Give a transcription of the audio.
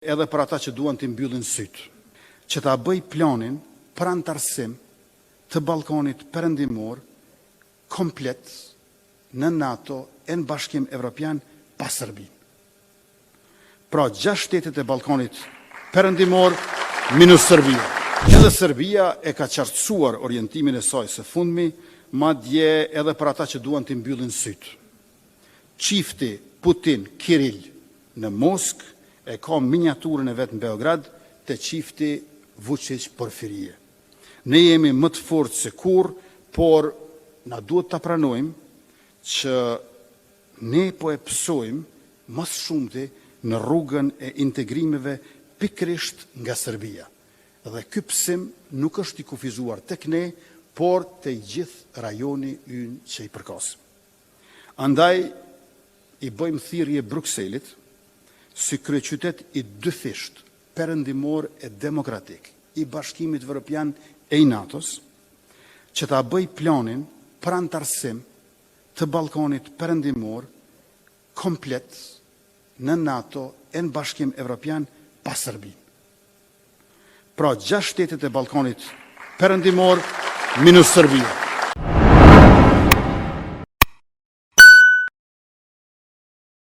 Edhe për ata që duan t'i mbyllin sytë. Që ta bëjë planin për anëtarësim të Ballkanit Perëndimor komplet në NATO e në Bashkim Evropian pa Serbinë. Pra, gjashtë shtetet e Ballkanit Perëndimor minus Serbia. Edhe Serbia e ka qartësuar orientimin e saj së fundmi, madje edhe për ata që duan t'i mbyllin sytë. Çifti Putin-Kirill në Moskë e ka miniaturën e vet në Beograd te çifti Vuçiq-Porfirije. Ne jemi më të fortë se kurrë, por na duhet ta pranojmë që ne po e pësojmë më së shumti në rrugën e integrimeve pikërisht nga Serbia. Dhe ky pësim nuk është i kufizuar tek ne, por te i gjithë rajoni ynë që i përkasim. Andaj, i bëjmë thirrje Brukselit, si kryeqytet i dyfishtë perëndimor e demokratik i Bashkimit Evropian e i NATO-s, që ta bëjë planin për anëtarësim të Ballkanit Perëndimor komplet në NATO e në Bashkim Evropian pa Serbinë. Pra, gjashtë shtetet e Ballkanit Perëndimor minus Serbia.